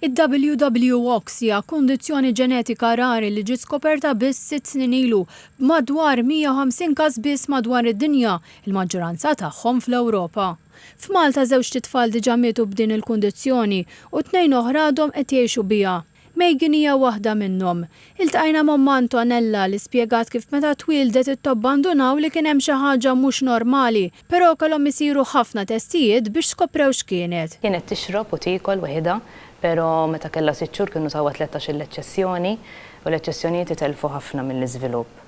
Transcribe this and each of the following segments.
Id-WWOX hija kundizzjoni ġenetika rari li ġiet skoperta biss sitt snin ilu, b'madwar 150 każ biss madwar id-dinja, il-maġġoranza tagħhom fl-Ewropa. F'Malta żewġt itfal diġà mietu b'din il-kundizzjoni u tnejn oħra għadhom qed jgħixu biha. Megan hija waħda minnhom. Iltqajna m'ommha Antonella li spjegat kif meta twieldet it-tobba ndunaw li kien hemm xi ħaġa mhux normali, però kellhom isiru ħafna testijiet biex skoprew x'kienet. Kienet tixrob u tiekol weħidha, però meta kellha sitt xhur kienu tawha 13-il eċċessjoni u l-eċċessjonijiet itellfu ħafna mill-iżvilupp.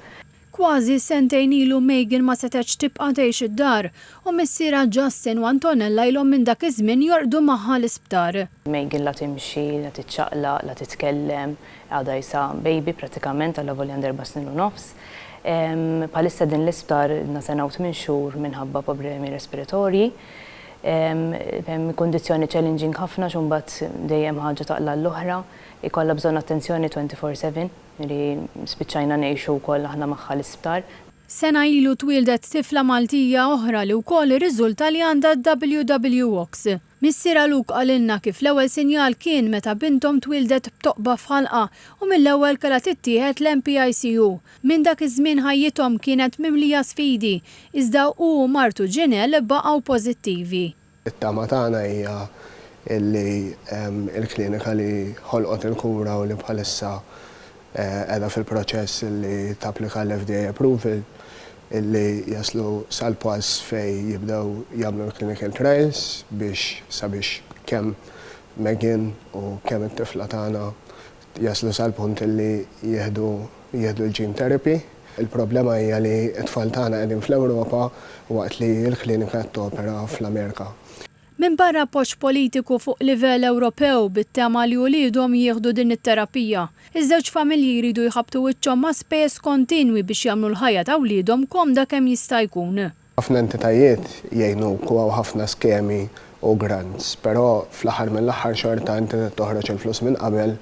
Kważi sentejn ilu Megan ma setgħetx tibqa' tgħix id-dar u missierha Justin u Antonella ilhom minn dak iż-żmien jorqdu magħha l-isptar. Megan la timxi, la tiċċaqlaq, la titkellem, għadha qisha baby pratikament allavolja għandha erba' snin u nofs. Bħalissa qegħdin l-isptar ilna sena u tmien xhur minħabba problemi respiratorji. Kundizzjoni challenging ħafna għax imbagħad dejjem ħaġa taqla' l-oħra. Ikollha bżonn attenzjoni 24/7. Li spiċċajna ngħixu wkoll aħna magħha l-isptar. Sena ilu twieldet tifla Maltija oħra li wkoll irriżulta li għandha d-WWOX. Missierha Luke qalilna kif l-ewwel sinjal kien meta binthom twieldet b'toqba f'ħalqha u mill-ewwel kellha tittieħed l-MPICU. Minn dak iż-żmien ħajjithom kienet mimlija sfidi, iżda hu u martu Janelle baqgħu pożittivi. It-tama tagħna hija li l-klinika li ħolqot il-kura u li bħalissa qiegħda fil-proċess li tapplika l-FDA approval illi jaslu sal-pass fejn jibdew jagħmlu l-clinical trials biex sabiex kemm Megan u kemm it-tifla tagħna jaslu sal-punt illi jieħdu jieħdu l-gene therapy. Il-problema hija li t-tfal tagħna qegħdin fl-Ewropa waqt li l-klinika qed topera fl-Amerika. Minbarra appoġġ politiku fuq livell Ewropew bit-tema li uliedhom jieħdu din it-terapija, iż-żewġ familji jridu jħabbtu wiċċhom ma' spejjeż kontinwi biex jagħmlu l-ħajja ta' wliedhom komda kemm jista' jkun. Ħafna entitajiet jgħinuk u hawn ħafna skemi u grants, però fl-aħħar mill-aħħar xorta inti trid toħroġ il-flus minn qabel.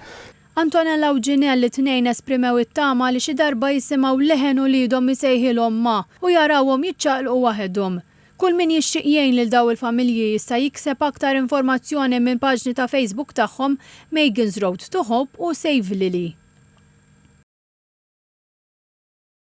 Antonella u Ginelle it-tnejn esprimew it-tama li xi darba jisimgħu leħen uliedhom isejħilhom ma u jarawhom jiċċaqlqu waħedhom. Kull min jixtieq jgħin lil dawn il-familji jista' jikseb aktar informazzjoni minn paġni ta' Facebook tagħhom Megan's Road to Hope u Save Lily.